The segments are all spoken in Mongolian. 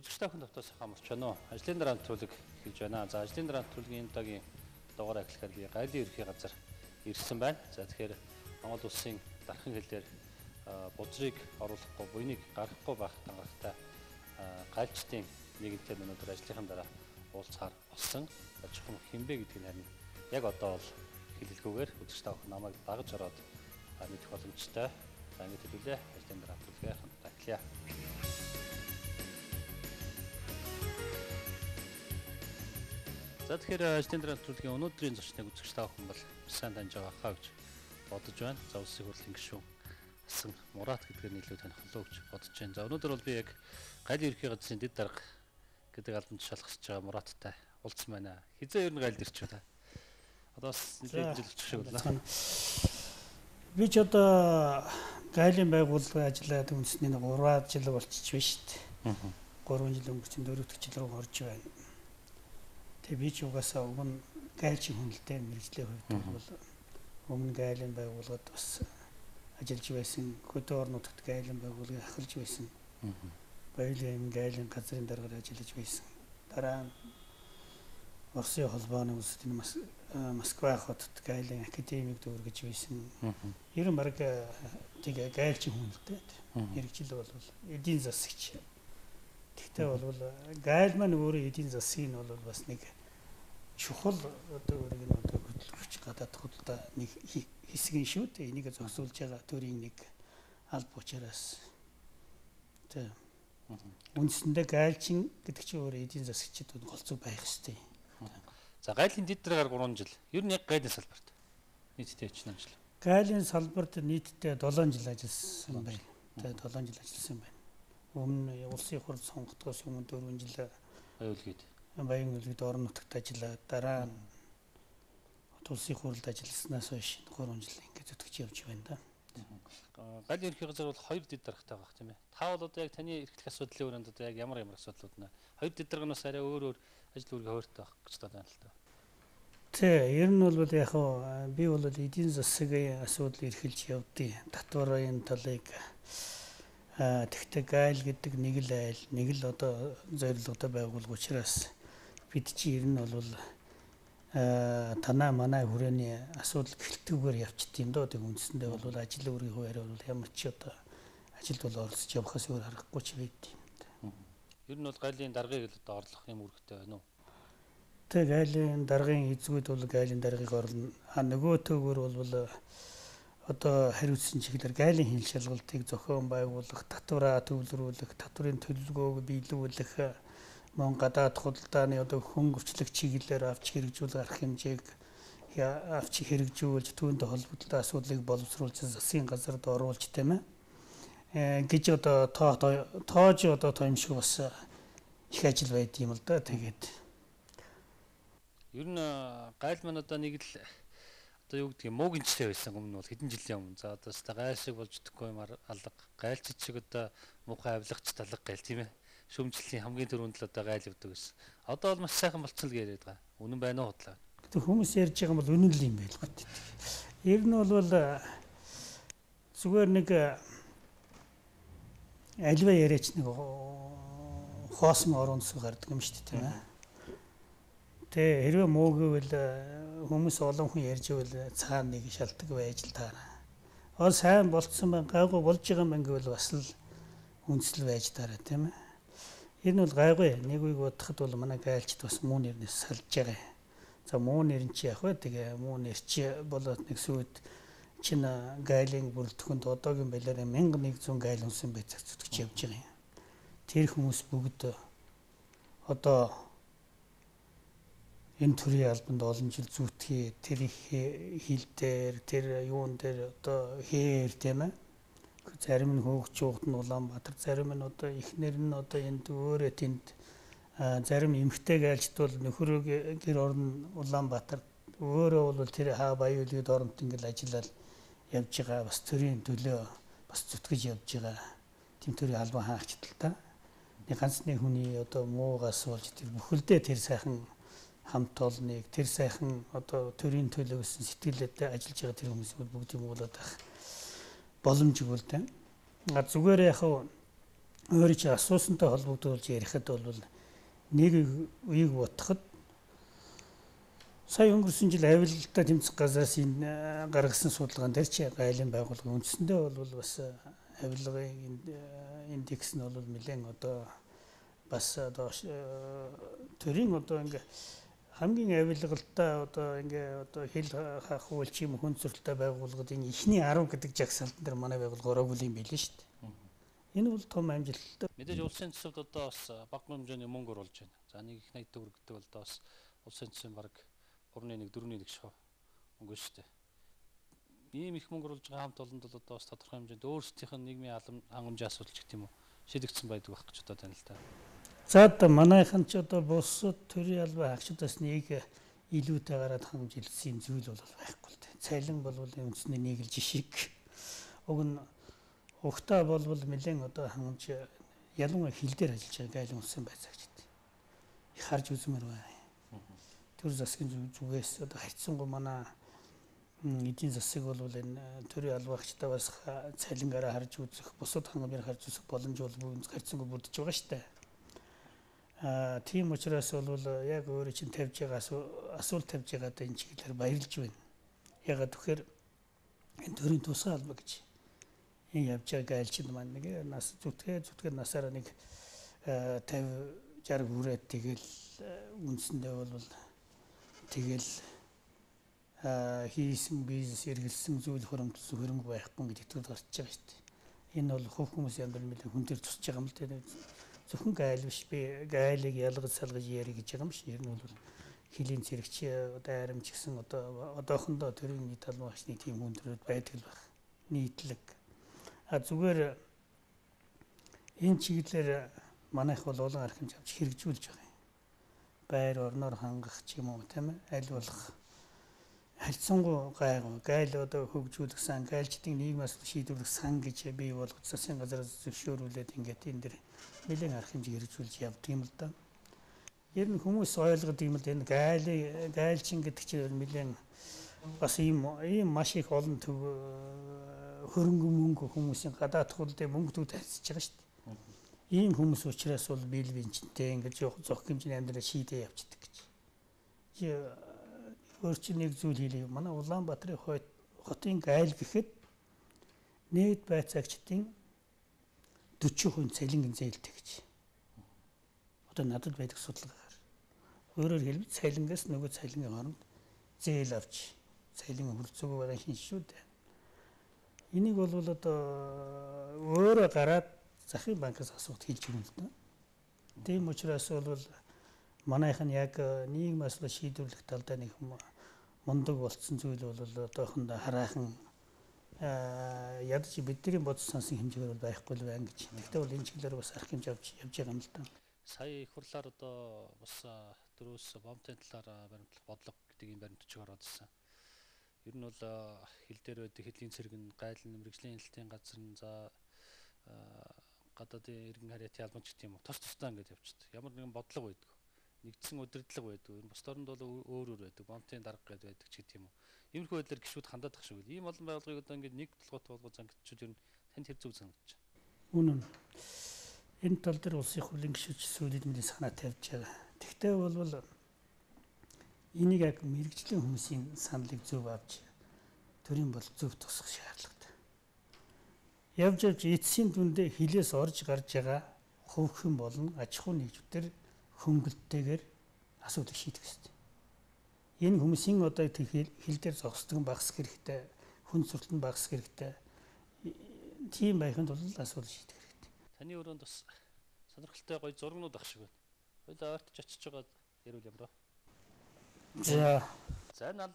Үзэгч та бүхэн тавтаас хамарч байна уу? Ажлын дараа нэвтрүүлэг хийж байна. За ажлын дараа нэвтрүүлгийн энэ удаагийн дугаараа эхлэхээр би гайлын ерхий газар ирсэн байна. За тэгэхээр Монгол улсын дархан хэлээр бузрыг оруулахгүй, буйныг гаргахгүй байх тангарагтай гайлчдын нэгэнтэй өнөөдөр ажлынхаа дараа уулзахаар болсон. Чухам хинбэ гэдгийг харин яг одоо бол хэлэлгүйгээр үзэгч та бүхэн намайг дагаж ороод мэдэх боломжтой. За ингэж хэлүүлээ. Ажлын дараа нэвтрүүлгээ хамтдаа эхлэе. За тэгэхээр ажлын дараа нэвтрүүлгийн өнөөдрийн зочныг үзэгч та бүхэн бол сайн таньж байгаа хаа гэж бодож байна. За улсын хурлын гишүүн Асан Мурат гэдгээр нь илүү таних болов гэж бодож байна. За өнөөдөр бол би яг галын ерхий газрын дэд дарга гэдэг албан тушаал гарч байгаа Мураттай уулзсан байна. Хизээ ер нь гайлд ирчих вэ? Одоо бас нэлээд жил очих шиг байна. Би ч одоо гайлын байгууллагын ажиллаад үндэсний 3 жил болчих биш шүү дээ. 3 жил өнгөрсөн 4 дахь жил рүү орж байна. Тэгээ би ч угаасаа өмнө гайлчин хүн л дээ, мэргэжлийн хувьд бол өмнө гайлын байгууллагад бас ажиллаж байсан, хөдөө орон нутагт гайлын байгууллагыг ахалж байсан. Баялын аймгийн гайлын газрын даргаар ажиллаж байсан. Дараа нь Оросын холбооны улсад энэ Москва хотод гайлын академик дүүргэж байсан. Ер нь баг тэг гайлчин хүн л дээ. Мэргэжил бол эдийн засагч. Тэгтээ бол гайл маань өөрөө эдийн засгийн нь бол бас нэг чухал одоо өөрийг нь одоо хөдөлгөгч гадаад худалдаа нэг хэсэг нь шүү дээ. Энийг зохицуулж байгаа төрийн нэг алба учраас тэг үндсэндээ гайлчин гэдэг чинь өөрөө эдийн засагчид голцоо байх ёстой. За гайлын дэд даргаар 3 жил. Ер нь яг гайлын салбарт нийтдээ хэдэн жил? Гайлын салбарт нийтдээ 7 жил ажилласан байна. Тэг 7 жил ажилласан байна. Өмнө улсын хурал сонгогдохоос өмнө 4 жил Баян өлгийд орон нутагт ажиллаад дараа нь улсын хурлд ажилласнаас хойш 3 жил ингэж зүтгэж явж байна да. Галын ерхий газар бол 2 дэд даргатай байх тийм ээ. Та бол одоо яг таны эрхлэх асуудлын өрөөнд одоо яг ямар ямар асуудлууд нэ? 2 дэд дарга нь бас арай өөр өөр ажил үүрэг хуваартай байх гэж байна л та. Тэ, ер нь бол яг би бол эдийн засгийн асуудал эрхэлж явдیں۔ Татварын талыг тэгтээ гайл гэдэг нэг л айл, нэг л одоо зорилготой байгуулга учраас бид чи ер нь бол танаа манай хүрээний асуудал гэлтгүүгээр явчихд юм доо. Тэг үндсэндээ бол ажил үүргийн хуваарь бол ямар ч одоо ажилд бол оролцож явахаас өөр аргагүй ч байд юм. Ер нь бол гайлын даргыг л одоо орлох юм үүрэгтэй байна уу? Тэг гайлын даргын эзгүүд бол гайлын даргыг орлоно. А нөгөө төгөр бол одоо хариуцсан чиглэлээр гайлын хил шалгалтыг зохион байгуулах, татвараа төвлөрүүлэх, татварын төлөвлөгөөг биелүүлэх, мөн гадаад худалдааны одоо хөнгөвчлөх чиглэлээр авч хэрэгжүүлэх арга хэмжээг авч хэрэгжүүлж түүнтэй холбогдолтой асуудлыг боловсруулж засгийн газарт оруулж тийм гэж одоо тоож одоо тоомшиг бас их ажил байд юм л да. Тэгээд ер нь гайл маань одоо нэг л одоо юу гэдгийг муу гинжтэй байсан өмнө бол хэдэн жилийн өмнө. За одоо өстой гайл шиг болж чадахгүй юм алга, гайлчид шиг одоо муухай авилгач талга гайл тийм ээ. Шүүмжлэлийн хамгийн түрүүнд л одоо гайл явдаг гэсэн. Одоо бол маш сайхан болцсон л яриад байгаа. Үнэн байна уу худлаа? Гэтэ хүмүүс ярьж байгаа юм бол үнэн л юм байлгүй дээ. Ер нь бол зүгээр нэг альва яриач нэг хоосон орон зүг гардаг юм шүү дээ тийм ээ. Тэ хэрвээ муу гэвэл хүмүүс олон хүн ярьж байвал цаана нэг шалтгаан байж л таараа. Ол сайн болцсон байна, гайгүй болж байгаа юм гэвэл бас л үндэслэл байж таараа тийм ээ. Энэ бол гайгүй. Нэг үеиг бодоход бол манай гайлчд бас муу нэрнээс салж байгаа. За муу нэр нь чи яах вэ? Тэгээ муу нэр чи болоод нэг сүйд чинь гайлын бүрэлдэхүүнд одоогийн байдлаар 1100 гайл унсан байж зүтгэж явж байгаа юм. Тэр хүмүүс бүгд одоо энэ төрийн албанд олон жил зүтгэе, тэр хил дээр, тэр юун дээр одоо хээр тийм ээ. Зарим нь хөөгч нь Улаанбаатар, зарим нь одоо эхнэр нь одоо энд өөрөө тэнд, зарим эмэгтэй гайлчд бол нөхрөө гэр орон Улаанбаатар, өөрөө бол тэр хаа Баян өлгийд оронт ингээл ажиллаад явж байгаа, бас төрийн төлөө бас зүтгэж явж байгаа. Тийм төрийн албан хаагчд л та. Нэг ганц нэг хүний одоо муугаас болж тэр бүхэлдээ тэр сайхан хамт олныг, тэр сайхан одоо төрийн төлөө гэсэн сэтгэлээтэй ажиллаж байгаа тэр хүмүүсийг бүгдийг муулаад байх боломжгүй л дээ. Зүгээр яг Өөрөө чи асуусантай холбогдуулж ярихад бол нэг үеийг бодоход сая өнгөрсөн жил авилгалтай тэмцэх газраас энэ гаргасан судалгаан дээр чи гайлын байгууллага үндсэндээ бол бас авилгын индекс нь бол нэлээд одоо бас одоо төрийн одоо ингээ хамгийн авилгалтай одоо ингээ одоо хэл хаах үйл ч юм хүн зөрлөлтэй байгууллагын эхний 10 гэдэг жагсаалтан дээр манай байгууллага ороогүй юм билээ шүү дээ. Энэ бол том амжилттай. Мэдээж улсын төсөвд одоо бас бага хэмжээний мөнгө оруулж байна. За нэг их 80 төгрөг гэдэг бол одоо бас улсын төсвийн бараг 3.1 4.1 шоу мөнгө шүү дээ. Ийм их мөнгө оруулж байгаа хамт олонд бол одоо бас тодорхой хэмжээнд өөрсдийнх нь нийгмийн хангамжийн асуудал ч гэх юм уу шийдэгдсэн байдаг байх гэж одоо байна л да. За одоо манайхан ч одоо бусад төрийн албан хаагчдаас нэг илүүтэй гараад хангамжилсан зүйл бол байхгүй л дээ. Цалин бол үндсэндээ нэг л жишг. Уг нь угтаа бол нэлээд одоо хангамж ялангуяа хил дээр ажиллаж байгаа гайлан улсын байцаагчид их харж үзмээр байна. Төр засгийн зүгээс одоо харьцангуй манай эдийн засаг бол энэ төрийн албаагчдаа бас цалингаараа харж үзэх, бусад хангамжаар харж үзэх боломж бол харьцангуй бүрдэж байгаа шүү дээ. Тийм учраас бол яг өөрөө чинь тавьж байгаа асуулт тавьж байгаадаа энэ чиглэлээр баярлж байна. Ягаад гэхээр энэ төрийн тусгай алба гэж энэ явж байгаа гайлчинд маань нэг нас зүтгээ насаараа нэг 50 60 хүрээд тэгэл үндсэндээ бол тэгэл хийсэн бизнес эргэлсэн зүйл хөрөнгөсөн хөрөнгө байхгүй гэж итгэл гарч байгаа шүү дээ. Энэ бол хувь хүмүүсийн амьдрал нэлээд хүн төр тусч байгаа юм л дээ. Зөвхөн гайл биш, би гайлыг ялгаж салгаж ярих гэж байгаа юм биш. Ер нь бол хөлийн зэрэгч одоо аримч гэсэн одоо одоохондоо төрийн нийт албан хаагчны тийм хүн төрүүд байдаг л байх. Нийтлэг. А зүгээр энэ чиглэлээр манайх бол олон арга хэмжээ авч хэрэгжүүлж байгаа юм. Байр орноор хангах ч юм уу тийм ээ аль болох харьцангуй гайгүй гайл одоо хөгжүүлэх сан гайлчдын нийгмээс шийдвэрлэх сан гэж бий болгож засгийн газраас зөвшөөрүүлээд ингээд энэ дэр нэлээд арга хэмжээ хэрэгжүүлж явдаг юм л да. Ер нь хүмүүс ойлгодог юм л энэ гайлчин гэдэг чинь нэлээд бас ийм маш их олон төв хөрөнгө мөнгө хүмүүсийн гадаад хулдын мөнгө төв тавьчихж байгаа шүү дээ. Ийм хүмүүс учраас бол биел бинчтэй ингэж зохих хэмжээний амьдрал шийдээ явчихдаг гэж. Өөр чинь нэг зүйл хэлье. Манай Улаанбаатарын хотын гайл гэхэд нийт байцаагчдын 40% цалингийн зээлтэй гэж. Одоо надад байдаг судалгаагаар. Өөрөөр хэлбэл цалингаас нөгөө цалингийн хооронд зээл авч цалин хөрцөөгөө байгаа шин шүү дээ. Энийг бол одоо өөрөө гараад захын банкаас асуулт хийж өгнө л дээ. Тийм учраас бол манайх нь яг нийгмийн асуудал шийдвэрлэх талдаа нэг мундаг болцсон зүйл бол одоохондоо хараахан ядаж бидний бодож сансан хэмжээгээр бол байхгүй л байна гэж. Гэхдээ бол энэ чиглэлээр бас арга хэмжээ авч явж байгаа юм л да. Сая их хурлаар одоо бас дөрөөс бомтын талаар баримтлах бодлого гэдэг ийм баримт бичиг ороод ирсэн. Ер нь бол хил дээр байдаг хөлийн цэрэг нь гайлан мэрэгжлийн хяналтын газар нь за гадаадын иргэн харьяатын албан ч гэх юм уу тус тусдаа ингээд явчихдаг. Ямар нэгэн бодлого байдаг. Нэгдсэн удирдлага байдаг. Ер нь бусд оронд бол өөр өөр байдаг. Бомтын дарга гэдэг байдаг ч гэх юм уу. Иймэрхүү байдлаар гишүүд хандаад ах шиг үл. Ийм олон байгууллагыг одоо ингээд нэг толгойтой болгож зангидчихвал ер нь танд хэр зөв санагдаж байна? Үнэн. Энэ тал дээр улсын хурлын гишүүд сүүлийн мэдээ санаа тавьж байгаа. Тэгтээ бол энийг яг мэрэгжлийн хүмүүсийн саналыг зөв авч төрийн бол зөв тусах шаардлагатай. Явж явж эцсийн дүндээ хилээс орж гарч байгаа хувь хүн болон аж ахуйн нэгжүүдээр хөнгөлттэйгээр асуудыг шийдэх ёстой. Энэ хүмүүсийн одоо хил дээр зогсдог нь багасах хэрэгтэй, хүн зөрчил нь багасах хэрэгтэй. Тийм байхын тулд асуудал шийдэх хэрэгтэй. Таны өрөөнд бас сонирхолтой гоё зургнууд ах шиг байна. Хоёлаа ойртож очиж байгаа ярил ямар вэ? За. За энэ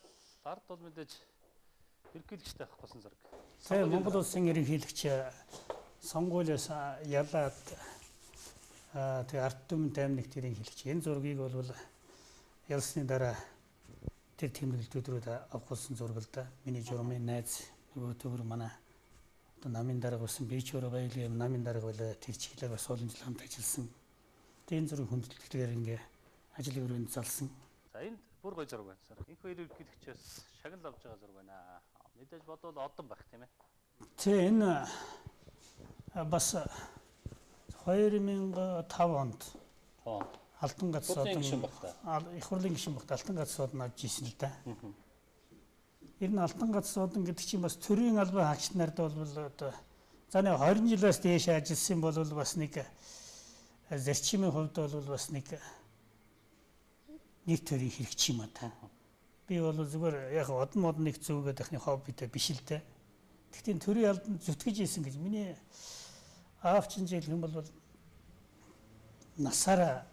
ард бол мэдээж ерөнхийлөгчтэй авах болсон зураг. За Монгол улсын ерөнхийлөгч сонгуулиас ялаад тэгээ ард түмэн таймнагт ерөнхийлөгч. Энэ зургийг бол ялсны дараа тэр тэмдэглэлт өдрүүд авахулсан зураг л да. Миний журмын найз нөгөө төгөр манай одоо намын дарга болсон би ч өөрөө баялаг юм намын дарга байлаа. Тэр чиглэлээр бас олон жил хамт ажилласан. Тэгээ энэ зургийг хүндэтгэхээр ингээ ажлын өрөөнд залсан. За энд бүр гоё зураг байна. Инх хоёр ерөнхийлөгчөөс шагнал авч байгаа зураг байна. Мэдээж бодвол одон байх тийм ээ. Тэ энэ бас 2005 онд. Алтан гац содон гишүүн багтаа. Их хурлын гишүүн багтаа Алтан гац содон авч ирсэн л да. Ер нь Алтан гац содон гэдэг чинь бас төрийн албан хаагч нарт бол одоо за нэг 20 жилээс дээш ажилласан бол бас нэг зарчмын хувьд бол бас нэг нэг төрийн хэрэгч юм а та. Би бол зүгээр яг одон модон нэг зүгээд ахны хоббитэй биш л дээ. Гэхдээ төрийн албанд зүтгэж исэн гэж миний аав чинь жил юм бол насаараа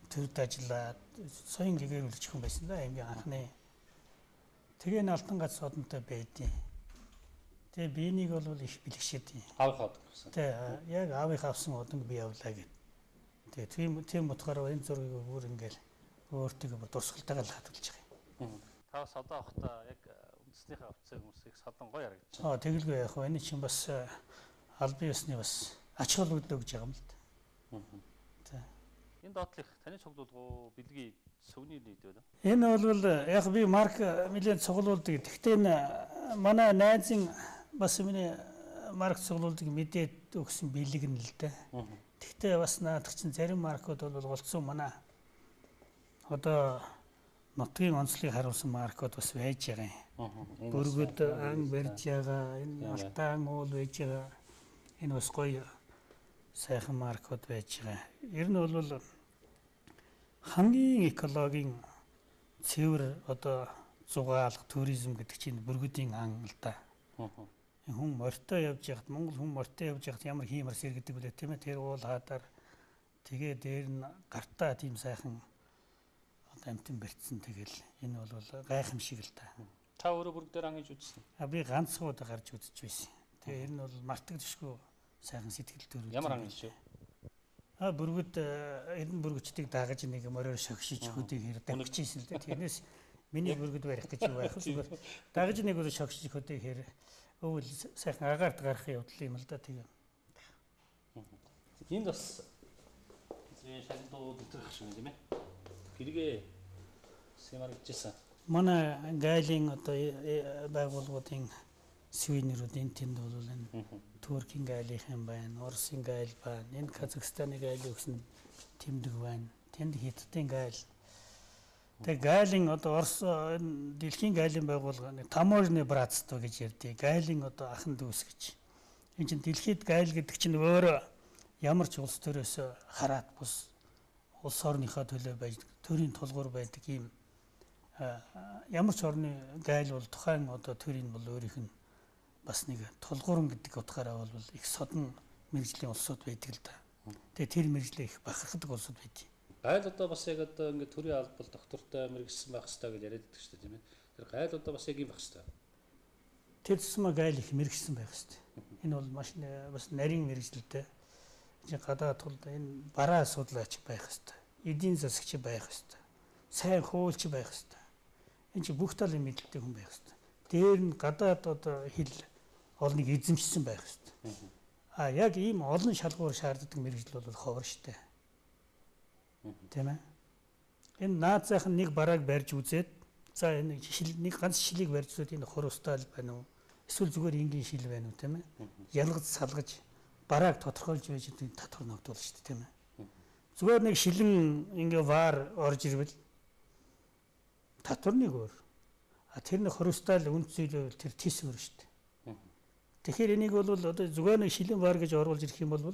төрд ажиллаад соён гэгэрүүлж хүн байсан да аймгийн анхны. Тэгээ н Алтан гац содонтой байдیں۔ Тэгээ би энийг бол их бэлгшээд. Аавынхаа одон гэсэн. Тэ яг аавынхаа авсан одонг би явлаа гэд. Тэгээ тийм утгаараа энэ зургийг бүр ингээл өөртөө бүр дурсгалтайгаа л хадгалж байгаа юм. Та бас одоо авахта яг үндэснийхээ авцсан хүмүүс их содон гоё харагдаж байна. Аа тэгэлгүй яах вэ? Энэ чинь бас албан ёсны бас ач холбогдол өгж байгаа юм л да. За. Энэ доотлих таны цуглуулгуу бэлгийн сувны нийт байна. Энэ бол яг би марк нэлээд цуглуулдаг. Гэхдээ энэ манай найзын бас миний марк цуглуулдаг мэдээд өгсөн бэлэг нь л дээ. Гэхдээ бас наадах чинь зарим маркууд бол голцсон манай одоо нутгийн онцлогийг харуулсан маркууд бас байж байгаа юм. Бүргэд ан барьж байгаа, энэ алтан уул байж байгаа. Энэ бас гоё сайхан маркууд байж байгаа. Ер нь бол хамгийн экологийн цэвэр одоо зугаалга туризм гэдэг чинь бүргэдийн ан л да. Хүн морьтой явж байхад Монгол хүн морьтой явж байхад ямар хиймэр сэргэдэг билээ тийм ээ. Тэр уул хаадар тэгээ дээр нь гартаа тийм сайхан одоо амтан барьцсан тэгэл энэ бол гайхамшиг л да. Та өөрөө бүрэг дээр ан хийж үзсэн? А би ганцхан удаа гарч үзэж байсан. Тэгээ ер нь бол мартагдашгүй сайхан сэтгэл төрүүлж. Ямар ан хийж вэ? А бүргэд эрдэнэ бүргэчдийг дагаж нэг мориор шогшиж хөдийг хэр давчижсэн л дээ. Тэрнээс миний бүргэд барих гэж юу байх вэ? Зүгээр дагаж нэг удаа шогшиж хөдийг хэр өвөл сайхан агаарт гарах явдал юм л да тэгээ. Энд бас эзэн шагналууд өдрөх шиг юм тийм ээ. Гэргээ сэмаргажсэн. Манай гайлын одоо байгууллагуудын сувенирууд энэ тэнд бол энэ Туркийн гайлынхан байна, Оросын гайл байна, энэ Казахстаны гайл өгсөн тэмдэг байна. Тэнд Хятадын гайл. Тэгээ гайлын одоо Орос энэ дэлхийн гайлын байгууллага таможны братство гэж ярьдаг. Гайлын одоо ахан дүүс гэж. Энэ чинь дэлхийд гайл гэдэг чинь өөрөө ямар ч улс төрөөс хараат бус улс орныхоо төлөө байж төрийн тулгуур байдаг ийм ямар ч орны гайл бол тухайн одоо төрийн бол өөрийнх нь бас нэг тулгуурн гэдэг утгаараа бол их содон мэргэжлийн улсууд байдаг л да. Тэгээ тэр мэргэжлээ их бахархдаг улсууд байдаг. Гайл одоо бас яг одоо ингээд төрийн алба бол доктортой мэргэжсэн байх хэрэгтэй гэж яриад байдаг шүү дээ тийм ээ. Тэр гайл одоо бас яг юм байх хэрэгтэй. Тэр тусмаа гайл их мэргэжсэн байх хэрэгтэй. Энэ бол маш бас нарийн мэргэжилтэй. Энэ гадаад тул энэ бараа судлаач байх хэрэгтэй. Эдийн засагч байх хэрэгтэй. Сайн хуульч байх хэрэгтэй. Энэ чинь бүх талын мэдлэгтэй хүн байх хэрэгтэй. Дээр нь гадаад одоо хэл олныг эзэмшсэн байх хэрэгтэй. А яг ийм олон шалгуур шаарддаг мэргэжил бол ховор штэ. Тийм ээ. Энэ наад зайхан нэг барааг барьж үзээд за энэ шил нэг ганц шилийг барьж үзээд энэ хурустаал байна уу? Эсвэл зүгээр энгийн шил байна уу тийм ээ? Ялгаж салгаж барааг тодорхойлж байж энэ татвар ногдуул штэ тийм ээ. Зүгээр нэг шилэн ингээ вар орж ирвэл татвар нэг өөр. А тэр нэг хурустаал үнд зүйлээ тэр тис өөр штэ. Тэгэхээр энийг бол одоо зүгээр нэг шилэн вар гэж оруулж ирэх юм бол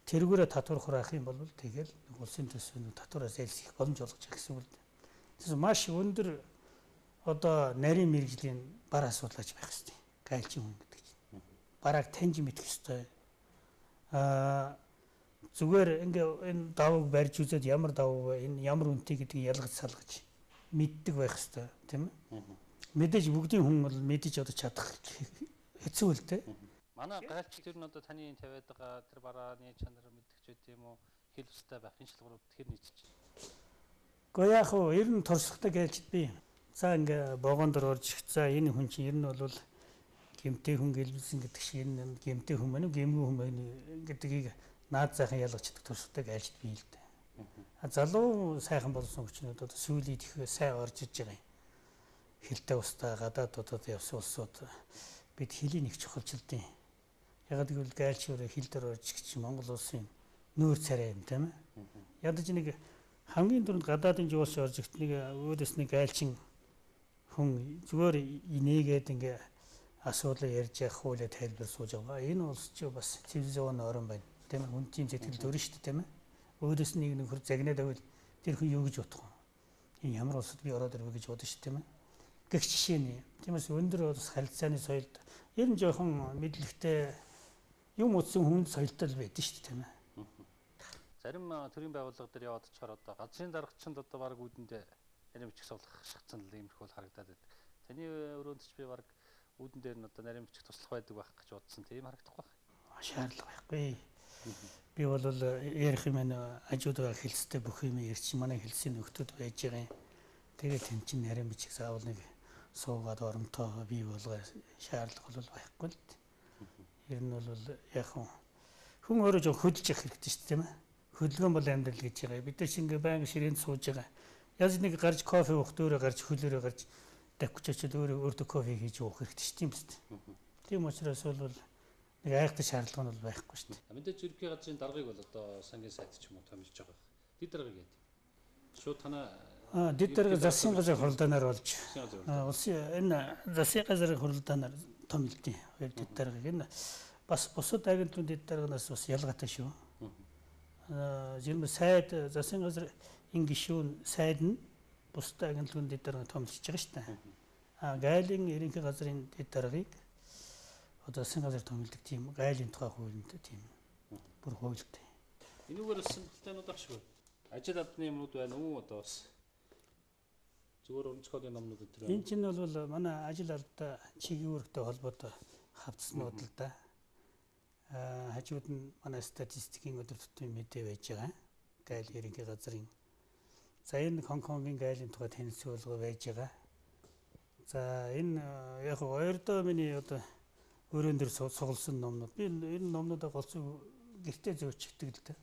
тэргүүрээ татвар хураах юм бол тэгэл нэг улсын төсвөө татвараас зайлсхийх боломж олгож байгаа гэсэн үг л дээ. Тэгэхээр маш өндөр одоо нарийн мэргэжлийн бар асуудлаач байх хэрэгтэй. Гайлчин хүн гэдэг чинь. Барааг таньж мэдэх хэрэгтэй. Аа зүгээр ингээ энэ давууг барьж үзээд ямар давуу вэ? Энэ ямар үнэтэй гэдгийг ялгаж салгаж мэддэг байх хэрэгтэй, тийм ээ. Мэдээж бүгдийн хүн бол мэдэж одоо чадах хэцүү л дээ. Манай гайлч тэр нь одоо таны тавиад байгаа тэр барааны чанар мэддэг ч үт юм уу хэл устай байх энэ шалгуурууд тэр нийцэж байна. Гэхдээ яг хөө ер нь туршлагатай гайлчд би. За ингээ вогон дор орж ирэх. За энэ хүн чинь ер нь бол гэмтэй хүн гэлбэлсэн гэдэг шиг энэ гэмтэй хүн байна уу гэмгүй хүн байна гэдгийг наад зайхан ялгачдаг туршлагатай гайлчд би л дээ. А залуу сайхан болсон хүчнүүд одоо сүүлийн их сайн орж иж байгаа юм. Хилтэй устай гадаад удаад явсан улсууд бид хөлийн их чухалчилдیں۔ Яг гэвэл гайлч өөрөө хил дээр орж ирэх чинь Монгол улсын Нүүр царай юм тийм ээ. Ядаж нэг хамгийн түрүүнд гадаадын жуулч орж ирт нэг өөдөөс нэг гайлчин хүн зүгээр инээгээд ингээ асуудлаа ярьж явах хуулиа тайлбар сууж байгаа. Энэ улс чи бас цивилизационы орн байна. Тийм ээ. Хүн тийм сэтгэл төрнө шүү дээ, тийм ээ. Өөдөөс нэг нөхөр загнаад байвал тэр хүн юу гэж бодох вэ? Энэ ямар улсад би ороод ирвэ гэж бодно шүү дээ, тийм ээ. Гэх жишээний. Тиймээс өндөр улс харилцааны соёлд ер нь жоохон мэдлэгтэй юм утсан хүнд соёлтой л байдаг шүү дээ, тийм ээ. Зарим төрийн байгууллага дээр яваад очихоор одоо газрын даргачинд одоо баг үүдэндээ нарийн бичиг суглах шатсан л иймэрхүү харагдаад байдаг. Таны өрөөнд ч би баг үүдэн дээр нь одоо нарийн бичиг туслах байдаг байх гэж бодсон. Тийм харагдахгүй байх. Шаардлага байхгүй. Би бол ярих юм хажууд байгаа хэлцтэй бүх юм ярьчих манай хэлцийн нөхдүүд байж байгаа юм. Тэгээд тэн чинь нарийн бичиг заавал нэг суугаад оромтойгоо бий болгоо шаардлага бол байхгүй л. Ер нь бол яг хүн өөрөө жоо хөдөлж явах хэрэгтэй шүү дээ, тийм ээ. Хөдөлгөөн бол амьдрал гэж байгаа. Бид нар чинь ингээ байнга ширээнд сууж байгаа. Яаж нэг гарч кофе уух, өөрөө гарч хөлөөрөө гарч давхиж очиод өөрөө өөртөө кофе хийж уух хэрэгтэй шүү дээ. Тийм учраас бол нэг айхтар шаардлага нь бол байхгүй шүү дээ. Мэдээж ерөнхий газрын даргаыг бол одоо сангийн сайд ч юм уу томилж байгаа. Дэд даргаыг яа. Шууд танаа дэд дарга засгийн газрын хуралдаанаар болж улсын энэ засгийн газрын хуралдаанаар томилдیں۔ Хоёр дэд даргаыг энэ бас бусад агентлагын дэд дарганаас бас ялгаатай шүү. Жирмэ сайд засгийн газар ин гишүүн сайд нь бусад агентлагын дэд даргаыг томилж байгаа шүү дээ. Гайлын ерөнхий газрын дэд даргаыг одоо засгийн газар томилдог тийм гайлын тухай хуулинд тийм бүр хуультай. Энүүгээр бас сонирхолтой ах шиг байна. Ажил албаны юмнууд байна уу одоо бас зүгээр уран зохиолын номнууд энэ төр. Энэ чинь бол манай ажил албатай чигийн үүрэгтэй холбоотой хавтснууд л да. Хажууд нь манай статистикийн өдөр тутмын мэдээ байж байгаа. Гайл ерөнхий газрын. За энэ Хонконгийн гайлын тухай танилцуулга байж байгаа. За энэ яг ойрдоо миний одоо өрөөн дээр сугалсан номнууд. Би энэ номнуудаа голцоо гэртээ зөөчихдөг л дээ.